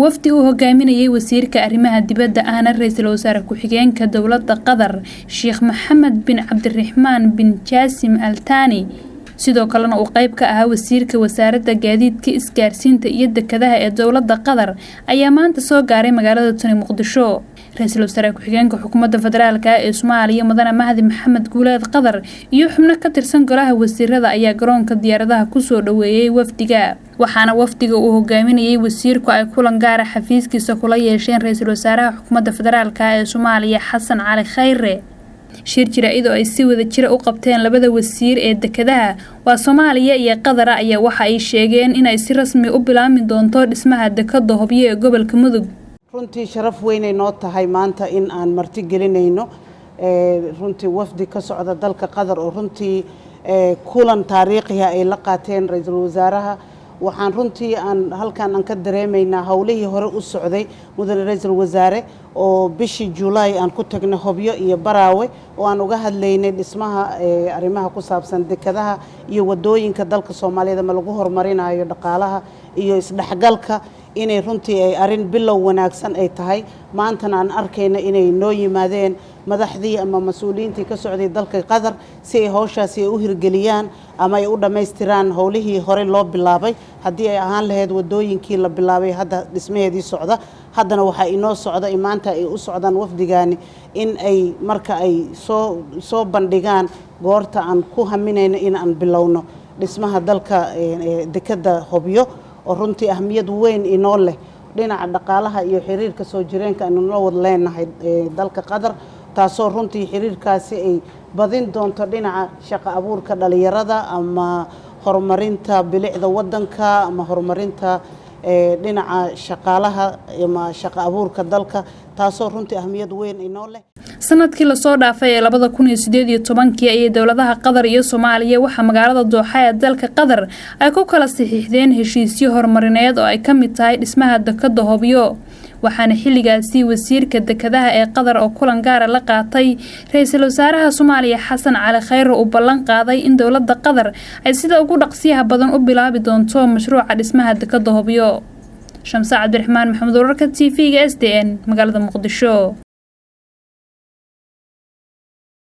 Wafdi uu hogaaminayay wasiirka arrimaha dibadda ahna ra'iisul wasaare ku-xigeenka dowladda Qatar, Sheekh Maxamed bin Cabdiraxmaan bin Jaasim Al Thani, sidoo kalena uu qayb ka ahaa wasiirka wasaaradda gaadiidka, isgaarsiinta iyo dekedaha ee dowladda Qatar, ayaa maanta soo gaaray magaalada tani Muqdisho. Ra-iisul wasaare ku-xigeenka xukuumadda federaalka ee Soomaaliya, Mudane Mahdi Maxamed Guuleed Qadar, iyo xubno ka tirsan golaha wasiirada ayaa garoonka diyaaradaha kusoo dhaweeyay wafdiga, waxaana wafdiga uu hogaaminayay wasiirku ay kulan gaara xafiiskiisa kula yeesheen ra-iisul wasaaraha xukuumadda federaalka ee Soomaaliya, Xasan Cali Khayre. Shir jaraa'id oo ay si wada jira u qabteen labada wasiir ee dekedaha waa Soomaaliya iyo Qadara ayaa waxa ay sheegeen inay si rasmi u bilaabmi doonto dhismaha dekada Hobyo ee gobolka Mudug. Runtii sharaf weynay noo tahay maanta in aan marti gelinayno runtii wafdi ka socda dalka Qatar oo runtii kulan taariikhiha ay la qaateen ra-iisul wasaaraha. Waxaan runtii aan halkan aan ka dareemaynaa howlihii hore u socday, mudane ra-iisul wasaare, oo bishii Julaay aan ku tagnay Hobyo iyo Baraawe oo aan uga hadlaynay dhismaha arrimaha ku saabsan dekadaha iyo wadooyinka dalka Soomaaliyeed ama lagu horumarinayo dhaqaalaha iyo isdhexgalka, inay runtii ay arrin bilow wanaagsan ay tahay. Maantana aan arkayna inay noo yimaadeen madaxdii ama mas-uuliyiintii ka socday dalka Qatar si ay howshaasi ay u hirgeliyaan ama ay u dhammaystiraan howlihii hore loo bilaabay, haddii ay ahaan lahayd wadooyinkii la bilaabay hadda dhismaheedii socda. Haddana waxaa inoo socda, maanta ay u socdaan wafdigaani, in ay marka ay soo bandhigaan goorta aan ku haminayno in aan bilowno dhismaha dalka dekadda Hobyo, oo runtii ahmiyad weyn inoo leh dhinaca dhaqaalaha iyo xiriirka soo jireenka aynu la wada leenahay dalka Qatar, taasoo runtii xiriirkaasi ay badin doonto dhinaca shaqo abuurka dhalinyarada ama horumarinta bilicda wadanka ama horumarinta dhinaca shaqaalaha ama shaqo abuurka dalka, taasoo runtii ahmiyad weyn inoo leh. Sanadkii lasoo dhaafay ee 2018-kii ayay dowladaha Qatar iyo Soomaaliya waxaa magaalada Dooxa ee dalka Qatar ay ku kala saxiixdeen heshiisyo horumarineed oo ay ka mid tahay dhismaha dekada Hobyo, waxaana xilligaasi wasiirka dekadaha ee Qatar oo kulan gaara la qaatay ra-iisul wasaaraha Soomaaliya, Xasan Cali Khayre, uu ballan qaaday in dowladda Qatar ay sida ugu dhaqsiyaha badan u bilaabi doonto mashruuca dhismaha dekada Hobyo. Shamse Cabdiraxmaan Maxamed, wararka TV-ga SDN, magaalada Muqdisho.